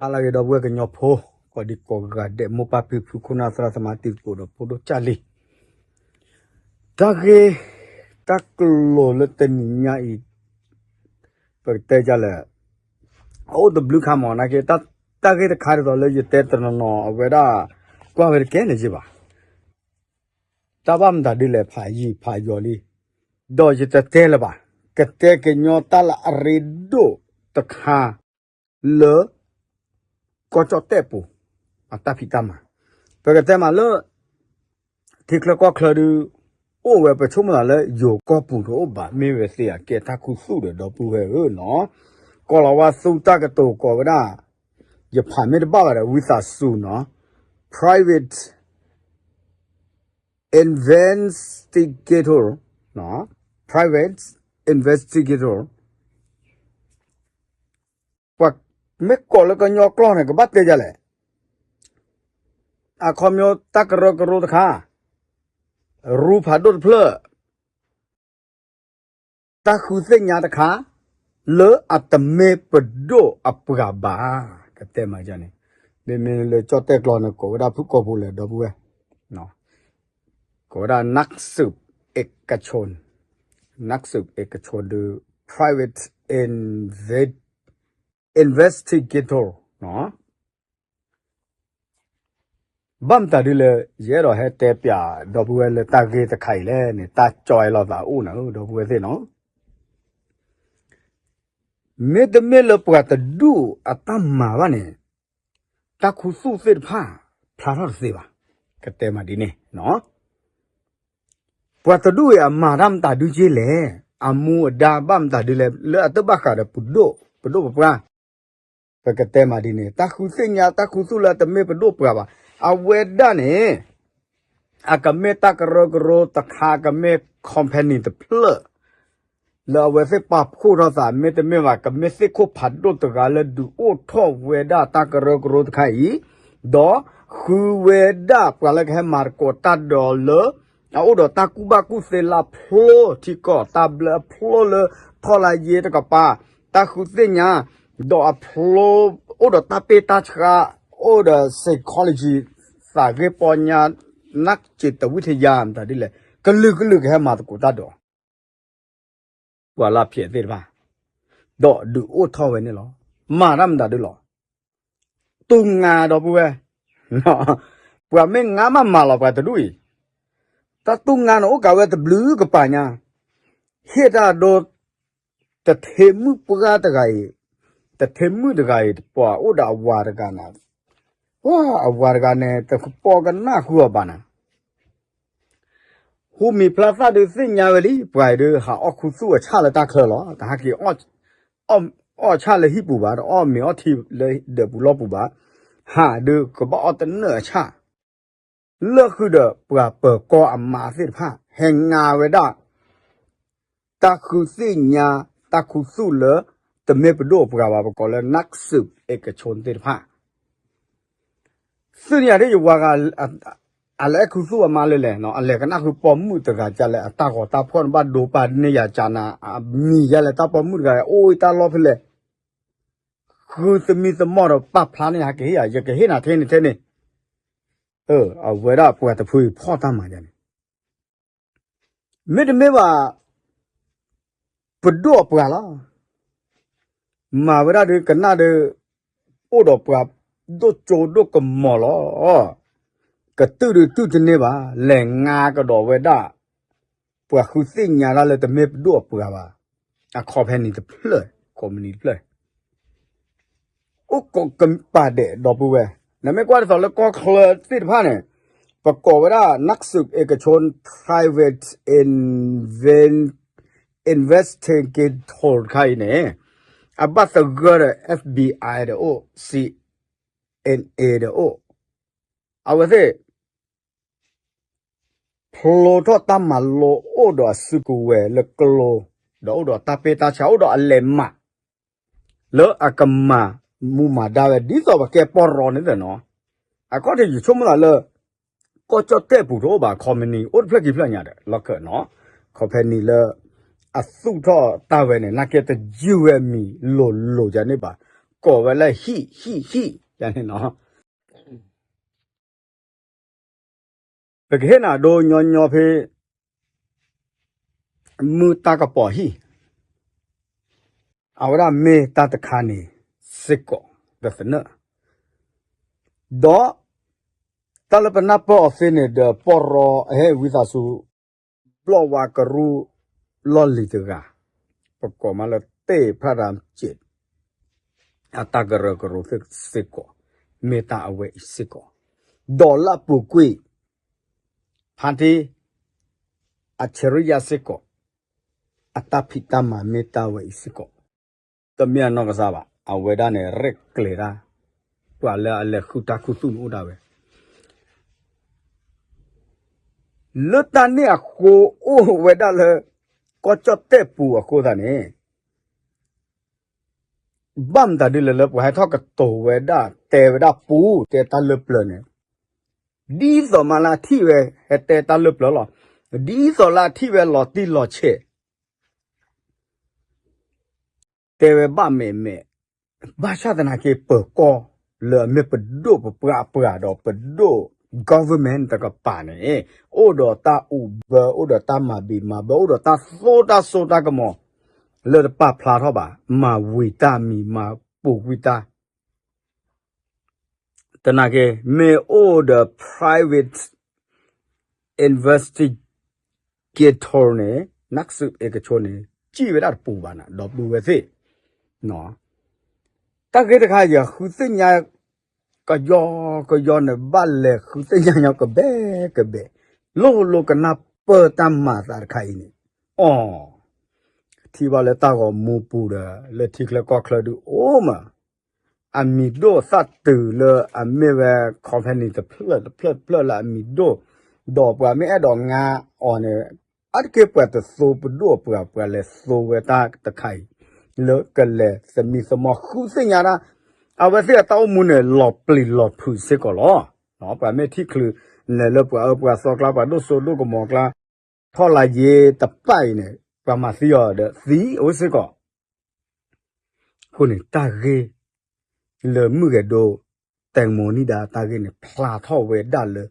ဟါလၢအဂ့ၤ ဒီပုၢ်ဝဲၢ်ကညီဖိ ကိးဒံကိးဂၤဒဲး မိၢ်ပၢ်ဖံဖု ခိၣ်နၢ်သရၣ်သမါ တံၤသကိးဒီးဖိဒိၣ်ကၢ်လံၤ, တၢ်ဂ့ၢ် တၢ်ကျိၤလၢတနံၤညါအံၤ ပကတဲဒ်လဲၣ်, အအိၣ်တဘျုးခါမး နာ်က့ တၢ်ဂ့ၢ်တခါဒ်သိးလၢယတဲတနီၤနီၤ အဝဲဒၣ် ကွၢ်ဝဲတကဲန့ၣ်ယ့ၢ်ဘၣ်, တၢ်ဘၣ်မတၤဒ်လဲၣ် ဖးယံာ်ဖးယီၤလံ, ဒီးယတတဲလၢၤဘၣ်, ကတဲကညီတၢ်လၢအရ့ဒိၣ်တခါ လၢ ကီၢ်ကၠီၣ်တဲၣ်ပူၤ အတၢ်ဖံးတၢ်မၤ, ပကတဲမးလၢ ထံချၢကီၢ်ချၢဒုး အိၣ်ဝဲပဆိကမိၣ်သးလၢယိၤကီၢ်ပူၤတအိၣ်ဘၣ် မ့ၢ်ဝဲသ့ၣ်အကဲတၢ်ခူသူၣ်ဒီး ဒီပုၢ်ဝဲၢ်ဧၢနီၤ, ကီၢ်လီၤဝါသူတၢ်ကတိၤကိးဝဲဒၣ်, ယဖးမ့ၢ်တဘၣ်ဘၣ်ဒီး ဝံသးစူၤနီၤ, private investigator, private investigator, ပှၤမ့ၢ်ကိးလၢကညီကျိာ်န့ၣ် ကဘၣ်တဲဒ်လဲၣ်, အခီပညီတၢ်ကရၢကရိတခါ, ရူဖးဒိၣ်တဖျၢၣ်, တၢ်ဃုသ့ၣ်ညါတခါ လၢအတမ့ၢ်ပဒိၣ်အပှၤဘၣ်, ကတဲမးန့ၣ်, မ့မ့ၢ်လၢကၠီၣ်တဲၣ်ကျိာ်န့ၣ် ကိးဝဲဒၣ်ဖုၣ်ကိာ်ဖိလဲၣ် ဒီပုၢ်ဝဲၢ်, ကိးဝဲဒၣ် นักสืบเอกชน, นักสืบเอกชน ဒီး private inve- investigator နီၤ, ဘၣ်မတၤဒ်လဲၣ် ယအဲၣ်ဒိးဟဲတဲပၠး ဒီပုၢ်ဝဲၢ်လၢတၢ်ဂ့ၢ်တခါအံၤလဲၣ်န့ၣ် တၢ်ကၠီအဲၣ်လိာ်သးအိၣ်နၤဧၢ ဒီပုၢ်ဝဲၢ်သ့ၣ်နီၤ, မ့တမ့ၢ်လၢပှၤတဒူၣ်အတၢ်မၤဘၣ်န့ၣ်, တၢ်ခူသူၣ်သ့ၣ်တဖၣ် ဖျါထီၣ်တသ့ဘၣ်, ကတဲမးဒ်န့ၣ်, ပှၤတဒူၣ်အံၤအမၤတၢ်မတၤဒုက့လဲၣ်, အမူအဒါဘၣ်မတၤဒ်လဲၣ် လၢအတဘၣ်ဃးဒီးပဒိၣ်, ပဒိၣ်ပပှၢ်, ပကတဲမးဒ်န့ၣ် တၢ်ဃုသ့ၣ်ညါတၢ်ခူသူၣ်လၢအတမ့ၢ်ပဒိၣ်ပှၤဘၣ်, အဝဲဒၣ်န့ၣ် အကမ့ၢ်တၢ်ကရၢကရိတခါ ကမ့ၢ် company တဖျၢၣ် လၢအဝဲသ့ၣ်ပာ်ဖှိၣ်ထီၣ်သး မ့တမ့ၢ်ဘၣ် ကမ့ၢ်သ့ၣ်ခိၣ်ဖးဒိၣ်တဂၤလၢဒုးအိၣ်ထီၣ်ဝဲဒၣ်တၢ်ကရၢကရိတခါအံၤ, ဒီးဃုဝဲဒၣ်ပှၤလၢကဟဲမၤသကိးတၢ်ဒီးလၢ အအိၣ်ဒီးတၢ်ကူၣ်ဘၣ်ကူၣ်သ့လၢအဖျိထံကီၢ် တၢ်ဘျၢအဖျိလၢ ထီၣ်လၢယ့တကပၤ တၢ်ဃုသ့ၣ်ညါ ဒီးအဖျိ အိၣ်ဒီးတၢ်ပ့ၢ်တၢ်ဆှါ အိၣ်ဒီး psychology သးဂ့ၢ်ပီညါ နၢ်စံးတဝံထယါ မတၤဒ်လဲၣ် ကလုာ်ကလုာ်ကဟဲမၤသကိးတၢ်ဒီး ပှၤလၢဖျဲးသ့ၣ်တဖၣ် ဒီးဒုးအိၣ်ထီၣ်ဝဲန့ၣ်လီၤ. မၤတၢ်မတၤဒုလီၤ. တူၢ်ငါဒီပုၢ်ဝဲၢ်, ပှၤမ့ၢ်ငါမးမၤလီၤပှၤတဒူၣ်အံၤ, တၢ်တူၢ်ငါန့ၣ်အိၣ်ကးဝဲတဘျုးကပၤညါ, ဟ့ၣ်တၢ်ဒိ တထ့မုၣ်ပှၢ်တဂၤအံၤ, တထ့မုၣ်တဂၤအံၤ ပှၤအိၣ်ဒီးအဝၤတဂၤန့ၣ်, ပှၤအဝၤတဂၤန့ၣ် တကပီၤကနၣ်ဃုအီၤဘၣ်နၤ ဟူမံၤဖျါသၣ်ဒုးသ့ၣ်ညါဝဲလံ ပှၤအံၤဒုး ဟးအီၣ်ခူသူၣ်အဆၣ်လၢတၢ်ချၢလီၤ. တဟဲက့ၤ အီၣ်ဆၣ်လၢဟံၣ်ပူၤဘၣ်, တအီၣ်မ့ၤအီထံလၢဒၢးပူၤလီၢ်ပူၤဘၣ်, ဟးဒုးကဘၣ်အီၣ်တနၢၣ်အဆၣ်, လၢဃုာ်ဒီးပှၤပၢၤကီၢ်အမါသ့ၣ်တဖၣ် ဟဲငါဝဲဒၣ် တၢ်ဃုသ့ၣ်ညါ တၢ်ခူသူၣ်လၢ တမ့ၢ်ပဒိၣ်ပှၤဘၣ် ပကိးလၢ နၢ်စူး အ့ကဆိသ့ၣ်တဖၣ် သုန့ၣ်ယၤဒ်ယဝၤဂၤ အလဲၤအဲၣ်ခူသူၣ်အမါလၢလဲၣ်, အလဲၤကနၣ်ဃုပိာ်မုၣ်တဂၤကလဲၣ် အတၢ်ဂီၤတၢ်ဖှီၣ်န့ၣ် ဘၣ်ဒိပာ်န့ၢ်ယၤကနၤ အမံၤယလဲၣ် တၢ်ပိာ်မုၣ်တဂၤ အိၣ်တၢ်လီၢ်ဖဲလဲၣ်, ဃုသမံသမိးဒီးပာ်ဖျါန့ၢ်ယၤ ကဟ့ၣ်ယၤ ယကဟ့ၣ်နၤထဲန့ၣ်ထဲန့ၣ်, အဝဲဒၣ်ပှၤတဖုအံၤဖီၣ်တၢ်မၤယၤန့ၣ် မ့တမ့ၢ်ဘၣ် ပဒိၣ်အပှၤလီၤ. မၤဝဲဒၣ်ဒုးကနၣ်ဒုး အိၣ်ဒီးပှၤဒိၣ်ကၠိဒိၣ်ကမီၤလီၤ. ကတုၢ်ဒုးတုၢ်တန့ၢ်ဘၣ် လဲၤငါကဒီးဝဲဒၣ် ပှၤဃုသ့ၣ်ညါတၢ်လၢတမ့ၢ်ပဒိၣ်အပှၤဘၣ် အ company တဖျၢၣ် company တဖျၢၣ် အိၣ်ကိးကပၤဒဲး ဒီပုၢ်ဝဲၢ်, နမ့ၢ်ကွၢ်ဒ်သိးလၢကီၢ်ချၢသ့ၣ်တဖၣ်န့ၣ် ပကိးဝဲဒၣ် နၢ်စူး အ့ကဆိ private inve- investigator တခါအံၤန့ၣ် အဘၣ်သဂၢၢ်ဒီး FBI ဒီးအိၣ် CNA ဒီးအိၣ်, အဝဲသ့ၣ် ဖျိထီၣ်တၢ်မၤလိအိၣ်ဒီးအစုကဝဲၤလၢကျိ ဒီးအိၣ်ဒီးတၢ်ပ့ၢ်တၢ်ဆှါ အိၣ်ဒီးအလဲၤမး လၢအကမၤမူမၤဒါဝဲ ဒ်သိးပကဲပီၢ်ရီန့ၣ်နီၤ. အခီၣ်ထံးယဆိကမိၣ်သးလၢ ကီၢ်ကၠီၣ်တဲၣ်ပူၤတအိၣ်ဘၣ် company အိၣ်တဖျၢၣ်ခံဖျၢၣ်ညါဒီး လီၢ်ခၢၣ်နီၤ company လၢ အသူၣ်ထီၣ်တၢ်ဝဲန့ၣ် နာ်က့တယုၢ်ဝဲအမံၤလိၤလိၤယၤန့ၣ်ဘၣ် ကိးဝဲလၢဟံၣ် ဟံၣ် ဟံၣ် ယၤန့ၣ်နီၤ. ပကဟ့ၣ်နၤဒိညီညီဖဲ မုၢ်တၢ်ကပီၤဟံၣ်, အဝဲဒၣ်မ့ၢ်တၢ်တခါန့ၣ်စ့ၢ်ကီး တသနၢၣ်, ဒီး တၢ်လၢပနၢ်ပၢၢ်အီၤသ့န့ၣ်ဒီး ပီၢ်ရီအဟဲဝံသးစူၤ ဘျီၣ်ဝါကရူၢ်လီၢ်လံၤတဂၤ, ပကိးမးလၢတ့ၢ်ဖရၣ်ဒၣ်စ့း အတၢ်ကရၢကရိစ့ၢ်ကီး မ့ၢ်တၢ်အဝဲအံၤစ့ၢ်ကီး, ဒီးလၢအပူၤကွံာ် ဖါတံၢ် အဆရံယါစ့ၢ်ကီး အတၢ်ဖံးတၢ်မၤမ့ၢ်တၢ်ဝဲအံၤစ့ၢ်ကီး, တမ့ၢ်အနီၢ်ကစၢ်ဘၣ်. အဝဲဒၣ်န့ၣ်ရဲၣ်ကျဲၤတၢ် ပှၤလၢအလဲၤဃုတၢ်ခူသူၣ်န့ၣ်အိၣ်ဒၣ်ဝဲ လၢတၢ်န့ၣ်အဃိ အိၣ်ဝဲဒၣ်လၢ ကီၢ်ကၠီၣ်တဲၣ်ပူၤအဃိသတးန့ၣ် ဘၣ်မတၤဒ်လဲၣ်လၢပှၤဟဲထီၣ်ကတိၤဝဲဒၣ် တဲဝဲဒၣ်ပူၤ တဲတၢ်လၢပျၢၤန့ၣ်, ဒ်သိးမးလၢအထံၣ်ဝဲ ဟဲတဲတၢ်လၢပျၢၤလီၤ. ဒ်သိးလၢအထံၣ်ဝဲလီၤတံၢ်လီၤဆဲး တဲဝဲဘၣ်မဲာ်မဲာ်, ဘၣ်ဆၣ်သနာ်က့ ပၢၤကီၢ်လၢအမ့ၢ်ပဒိၣ်ပပှၢ်အပှၤဒီးပဒိၣ် government တကပၤန့ၣ် အိၣ်ဒီးတၢ်အူးဘၢ အိၣ်ဒီးတၢ်မၤဘံးမၤဘၢ အိၣ်ဒီးတၢ်သိၣ်တၢ်စိတၢ်ကမီၤ လၢတပာ်ဖျါထီၣ်ဘၣ်, မၤဝံၤတၢ်မံၤ မၤပူၤကွံာ်တၢ် သနာ်က့ မ့ၢ်အိၣ်ဒီး private investigator န့ၣ် နၢ်စူးအဲကဆိန့ၣ် စံၣ်ဝဲဒၣ်တပူၤဘၣ်နၤ ဒီပုၢ်ဝဲၢ်သ့ၣ်, တၢ်ဂ့ၢ်တခါယဃုသ့ၣ်ညါ ကယီကယီန့ၣ် ဘၣ်လဲၤဃုသ့ၣ်ညါညီကဘဲကဘဲ လိၣ်လိၣ်ကနၢ်ပၢၢ်တၢ်မၤသးတခါအံၤန့ၣ်, အီ, ထံၣ်ဘၣ်လၢတၢ်ဂီၤမူပူၤဒီး လၢထံချၢကီၢ်ချၢဒုးအိၣ်မး အမံၤဒိၣ်သၣ်တုၤလၢအမ့ၢ်ဝဲ company တဖျၢၣ်တဖျၢၣ်တဖျၢၣ်လၢအမံၤဒိၣ်, ဒီးပှၤမ့ၢ်အဲၣ်ဒိးငါအီၤန့ၣ် အါတက့ၢ်ပှၤတသိပဒိၣ်အပှၤ ပှၤလဲၤသိဝဲတၢ်တခါအံၤ လၢကလဲၤသမံသမိးဃုသ့ၣ်ညါတၢ်, အဝဲသ့ၣ်အတၢ်အိၣ်မူန့ၣ် လီၤပျံၤလီၤဖုးစ့ၢ်ကီးလီၤ. ပှၤမ့ၢ်ထံၣ်ချုး လဲၤလၢပှၤအၢပှၤသီကျါ ပှၤဒိၣ်စိဒိၣ်ကမီၤကျါ ထီၣ်လါယ့တပၣ်အံၤန့ၣ် ပှၤမၤသံအီၤဒီးသံအဝဲစ့ၢ်ကီး အဃိန့ၣ် တၢ်ဂ့ၢ်လၢမုၢ်ဂဲၤဒိ တဲမိနံၣ်ဒါ တၢ်ဂ့ၢ်န့ၣ် ဖျါထီၣ်ဝဲဒၣ်လၢ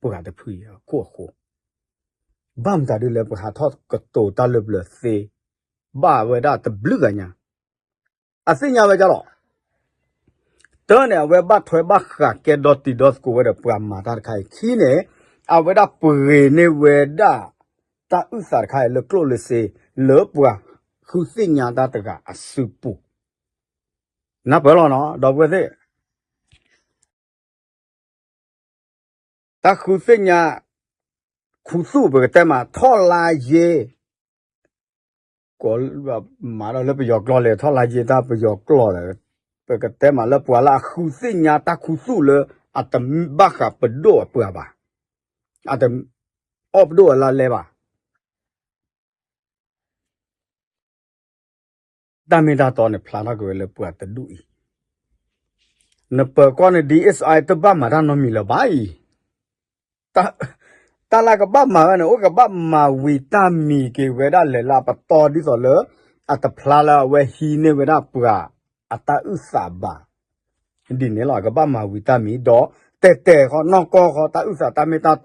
ပှၤတဖုအံၤအခိၣ်အဃိ, ဘၣ်မတၤဒ်လဲၣ် ပှၤဟးထီၣ်ကတိၤတၢ်လၢပျၢၤသ့ ဘၣ်ဝဲဒၣ်တဘျုးဂၤညါ, အသ့ၣ်ညါဝဲဒ်လီၤ. တၢ်န့ၣ် အဝဲဘၣ်ထွဲဘၣ်ဃးကဲဒီတံၤဒီသကိးဝဲဒီးပှၤမၤတၢ်တခါအံၤ ခံန့ၣ် အဝဲဒၣ်ပှ့ၤန့ၢ်ဝဲဒၣ် တၢ်အုၣ်သးတခါအံၤလၢကျိၣ်လၢစ့ လၢပှၤဃုသ့ၣ်ညါတၢ်တဂၤအစုပူၤ, နၢ်ပၢၢ်လီၤနီၤ ဒီပုၢ်ဝဲၢ်သ့ၣ် တၢ်ဃုသ့ၣ်ညါ ခူသူၣ်ပကတဲမး ထီၣ်လါယ့ ကိးမၤဒီးလၢပယီၤကျိာ်လဲၣ် ထီၣ်လါယ့တၢ်ပယီၤကျိာ်ဒီး ပကတဲမးလၢပှၤလၢအဃုသ့ၣ်ညါတၢ်ခူသူၣ်လၢ အတဘၣ်ဃးပဒိၣ်အပှၤဘၣ်, အတအီၣ်ပဒိၣ်အလါလဲဘၣ် တၢ်မ့ၢ်တၢ်တီန့ၣ် ဖျါထီၣ်က့ၤဝဲလၢပှၤတဒူၣ်အံၤ, နပၢၤကီၢ်န့ၣ် ဒ်အ့ၣ်စၢၣ် တဘၣ်မၤတၢ်နီတမံၤလၢၤဘၣ်အံၤ, တၢ်လၢကဘၣ်မၤဝဲန့ၣ် အိၣ်ကဘၣ်မၤဝံၤတၢ်မံၤက့ၤဝဲဒၣ်လဲာ်လၢအပတီၢ်ဒ်သိးလၢ အတဖျါလၢအဝဲဟံးန့ၢ်ဝဲဒၣ်ပှၤအတၢ်အုၣ်သးဘၣ် ဒ်န့ၣ်လီၤ ကဘၣ်မၤဝံၤတၢ်မံၤ ဒီးတဲာ်တဲာ်ဃီ နီၢ်ကီၢ်ဃီ တၢ်အုၣ်သးတၢ်မ့ၢ်တၢ်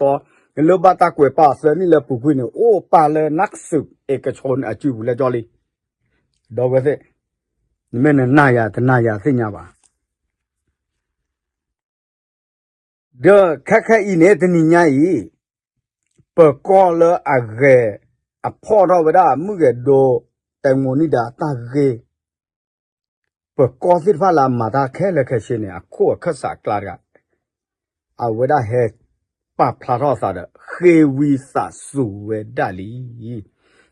တီ လၢဘၣ်တၢ်ကွဲးပာ်အီၤသၢနံၣ်လၢပူၤကွံာ်န့ၣ် အိၣ်ပာ်လၢ နၢ်စူးအဲကဆိန့ၣ် အစုပူၤလၢကၠီလံ, ဒီပုၢ်ဝဲၢ်သ့ၣ်, နမ့ၢ်နနာ်ယၤတနာ်ယၤသ့ၣ်ညါဘၣ် ဒီးခဲခဲအံၤန့ၣ် တနံၤညါအံၤ ပၢၤကီၢ်လၢအဂဲၤအဖီၣ်ထီၣ်ဝဲဒၣ် မုၢ်ဂဲၤဒိ တဲမိနံၣ်ဒါ တၢ်ဂ့ၢ်, ပၢၤကီၢ်သ့ၣ်တဖၣ်လၢအမၤတၢ်ခဲလၢာ်ခဲဆ့န့ၣ် အခိၣ်အခၢၣ်စးအကျါတဂၤ အဝဲဒၣ်ဟဲပာ်ဖျါထီၣ်အသးဒီး ဃ့ဝံသးစူၤဝဲဒၣ်လံ.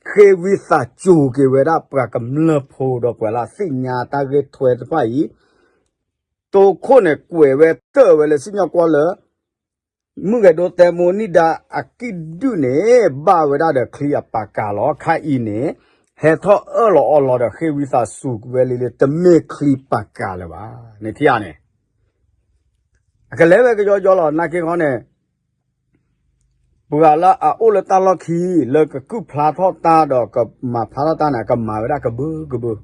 ဃ့ဝံသးစူၤက့ၤဝဲဒၣ် ပှၤကမျၢၢ်ဖိဒီးပှၤလၢအသ့ၣ်ညါတၢ်ဂ့ၢ်ထွဲတဖၣ်အံၤ, တိခိၣ်န့ၣ် ကွဲးဝဲတၢၢ်ဝဲလၢစံၣ်ညီၣ်ကွီၢ်လၢ မုၢ်ဂဲၤဒိ တဲမိနံၣ်ဒါ အကံၣ်ဒုၣ်န့ၣ် ဘၣ်ဝဲဒၣ်ဒီးချံအပာ်ကၤလီၤ. ခါအံၤန့ၣ် ဟဲထီၣ်အၢၣ်လီၤအီလီၤဒီး ဃ့ဝံသးစူၤဝဲလံလၢ တမ့ၢ်ချံပာ်ကၤလၢၤဘၣ်. နထံၣ်ဧါန့ၣ် အကလဲၤဝဲကယီကယီလီၤ. နာ်က့ခီန့ၣ် ပှၤလၢအအိၣ်လၢတၢ်လီၢ်ခံ လၢကကုၢ်ဖျါထီၣ်တၢ်ဒီးကမၤဖျါထီၣ်တၢ်န့ၣ် အကမၤဝဲဒၣ်ကဘၢကဘၢ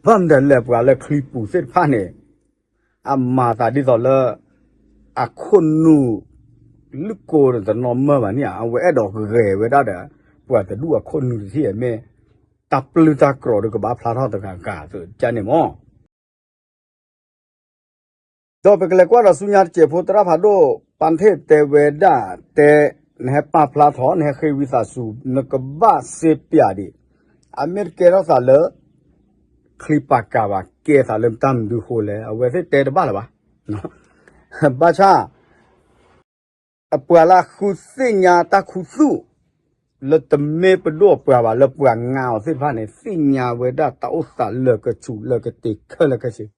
ဘၣ်မနုၤလဲၣ် ပှၤလၢချံပူၤသ့ၣ်တဖၣ်န့ၣ် အမၤသးဒ်သိးလၢ အခိၣ်နူာ် လုၢ်ကိန့ၣ်တနီၤမၢဘၣ်န့ၣ်ဧါ, အဝဲအဲၣ်ဒိးဂဲၤဝဲဒၣ်ဒီး ပှၤတဒူၣ်အခိၣ်နူာ်တထံၣ်အမ့ၢ် တၢ်ပျုၢ်တၢ်ကြိးဒီးကဘၣ်ဖျါထီၣ်တဂၤဂၤသ့ၣ်ကန့ၣ်မၢ် ဒီးပကလဲၤကွၢ်ဒီးဆူညါတစဲးဖိသရၣ်ဖးဒိၣ် ပၣ်ထ့ၣ်တဲဝဲဒၣ်တဲ နဟဲပာ်ဖျါထီၣ် နဟဲဃ့ဝံသးစူၤ နကဘၣ်စ့ပၠးဒံး အမ့ၢ်တကဲထီၣ်သးလၢ ချံပာ်ကၤဘၣ် ကဲသးလၢတၢ်မနုၤဃိလဲၣ် အဝဲသ့ၣ်တဲတဘၣ်လၢၤဘၣ်. ဘၣ်ဆၣ် အပှၤလၢအဃုသ့ၣ်ညါတၢ်ခူသူၣ် လၢတမ့ၢ်ပဒိၣ်ပှၤဘၣ် လၢပှၤငါအီၤသ့ၣ်တဖၣ်န့ၣ် သ့ၣ်ညါဝဲဒၣ်တၢ်အိၣ်သးလၢာ်ကဆူးလၢာ်ကတ့ၤခဲလၢာ်ခဲဆ့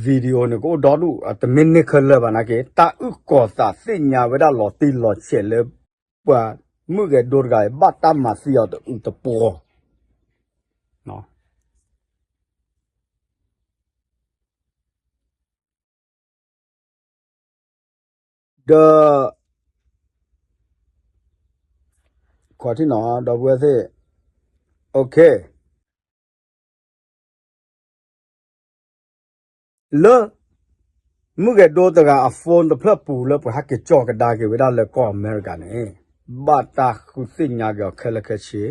video န့ၣ် ကအိၣ်ဒီဒူၣ် တမ့ၢ်န့ၢ်ခဲလၢာ်ဘၣ်နာ်က့ တၢ်အုၣ်ကီၤသးသ့ၣ်ညါဝဲဒၣ်လီၤတံၢ်လီၤဆဲးလၢ ပှၤမုၢ်ဂဲၤဒိတဂၤအံၤ ဘၣ်တၢ်မၤသံအီၤတအုးတပှီၤ ဒီး ခီထံၣ်နီၤ ဒီပုၢ်ဝဲၢ်သ့ၣ် လၢ မုၢ်ဂဲၤဒိတဂၤအ phone တဖျၢၣ်ပူၤလၢပှၤဟဲက့ၤကၠီၣ်ကဒါက့ၤဝဲဒၣ်လၢကီၢ်အမဲရကၤန့ၣ် ဘၣ်တၢ်ဃုသ့ၣ်ညါက့ၤအီၤခဲလၢာ်ခဲဆ့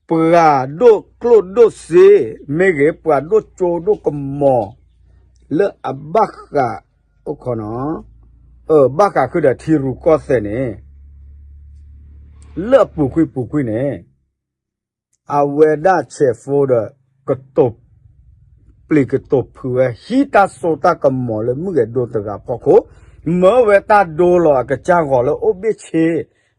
ပှၤဒိၣ်ကျိၣ်ဒိၣ်စ့ မ့ၢ်ဂ့ၤ ပှၤဒိၣ်ကၠိဒိၣ်ကမီၤ လၢအဘၣ်ဃး အိၣ်ခိးနီၤ ဘၣ်ဃးဃုာ်ဒီးထံရူၢ်ကီၢ်သဲးန့ၣ် လၢအပူၤကွံာ်ပူၤကွံာ်န့ၣ် အဝဲဒၣ်ဆဲး phone ဒီး ကတိၤပျံၤကတိၤဖုးဝဲ ဟံးတၢ်စိတၢ်ကမီၤလၢမုၢ်ဂဲၤဒိတဂၤဖီခိၣ် မၢဝဲတၢ်ဒိလီၤအကစၢ်ဂီၤလၢအိၣ်ဘ့ၣ်ဆ့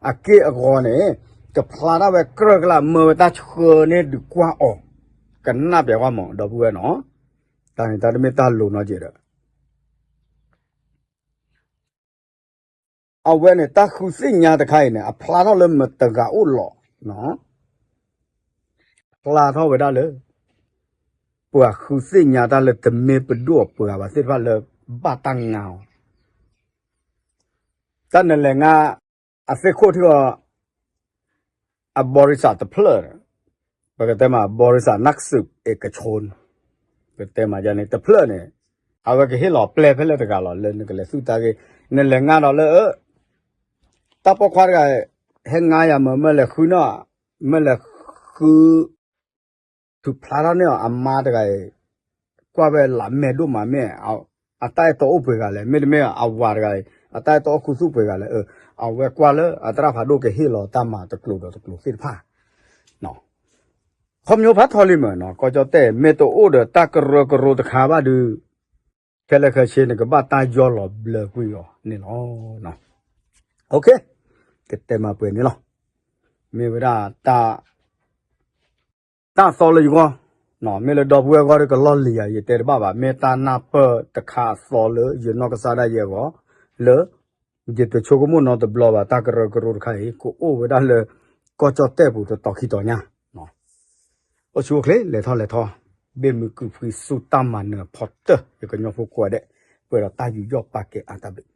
အက့ၢ်အဂီၤန့ၣ် ကဖျါထီၣ်ဝဲကြၢးကလး မၢဝဲတၢ်ဆှၢန့ၢ်ဒုးကွၢ်အီၤ ကနၣ်ပျဲၤကွၢ်မး ဒီပုၢ်ဝဲၢ်နီၤ တၢ်န့ၣ်တၢ်တမ့ၢ်တၢ်လိၤနီတစဲးဒီး အဝဲန့ၣ် တၢ်ဃုသ့ၣ်ညါတခါအံၤန့ၣ် အဖျါထီၣ်လၢမတၤတဂၤအိၣ်လီၤ ဖျါထီၣ်ဝဲဒၣ်လၢ ပှၤဃုသ့ၣ်ညါတၢ်လၢတမ့ၢ်ပဒိၣ်အပှၤဘၣ်သ့ၣ်တဖၣ်လၢဘၣ်တၢ်ငါအီၤ တၢ်နလဲၤငါ အသ့ၣ်ခိၣ်ထံအီၤ အဘီရံစးတဖျၢၣ် ပကတဲမး ဘီရံစးနၢ်စူးအဲကဆိ ပကတဲမးယၤန့ၣ် တဖျၢၣ်န့ၣ် အဝဲကဟ့ၣ်လီၤပျဲၢ်ဖဲလဲၣ်တဂၤလီၤ လၢနကလဲၤသူၣ်တၢ်ဂ့ၢ် နလဲၤငါဒီးလၢ တၢ်ပိာ်ခွါတဂၤ ဟဲငါယၤမး မ့ၢ်လဲၤဃုန့ၣ် မ့ၢ်လဲၤဃု ထုးဖျါထီၣ်န့ၢ်အီၤ အမါတဂၤအံၤ ကွၢ်ဝဲလးမဲာ်ဒိၣ်မး မ့ၢ်အတၢ်အဲၣ်တီအိၣ်ပှဲၤဂၤလဲၣ်, မ့တမ့ၢ်အဝၤတဂၤအံၤ အတၢ်အဲၣ်တီအိၣ်ခူသူၣ်ပှဲၤဂၤလဲၣ်. အဝဲကွၢ်လၢအသရၣ်ဖးဒိၣ်ကဟ့ၣ်လီၤတၢ်မၤတကျိၤဒီးတကျိၤသ့ၣ်တဖၣ် ခီဖျိဖးထီလံမ့ၢ်နီၤ ကီၢ်ကၠီၣ်တဲၣ် မ့ၢ်တအိၣ်ဒီးတၢ်ကရၢကရိတခါဘၣ်ဒီး ခဲလၢာ်ခဲဆ့န့ၣ် ကဘၣ်တၢ်ယီၢ်လီၤဘျၢကွံာ်အီၤန့ၣ်လီၤ. ကတဲမးပှဲၤန့ၣ်လီၤ. မ့ၢ်ဝဲဒၣ် တၢ်အသီလၢယဂီၢ်, မ့ၢ်လၢဒီပုၢ်ဝဲၢ်အဂီၢ်ဒီးကလီၢ်လံၤဧါ ယတဲတဘၣ်ဘၣ်. မ့ၢ်တၢ်နၢ်ပၢၢ်တခါအသီလၢယနီၢ်ကစၢ်ဒၣ်ယဲအဂီၢ်, လၢ ယတဆိကမိၣ်နီတဘျီဘၣ် တၢ်ကရၢကရိတခါအံၤ ကအိၣ်ဝဲဒၣ်လၢ ကီၢ်ကၠီၣ်တဲၣ်ပူၤတတီၤခံတီၤညါ. အိၣ်ဆူၣ်အိၣ်ချ့ လဲၤထီၣ်လဲၤထီ ဘ့ၣ်မုာ်ကုာ်ဖှံဆူတၢ်မၤနၢၤဖီတၢၢ် ယကညီဖိကိးဂၤဒဲး ပှဲၤဒီးတၢ်ယူးယီၣ်ပာ်ကဲအါတၢ်ဘျုး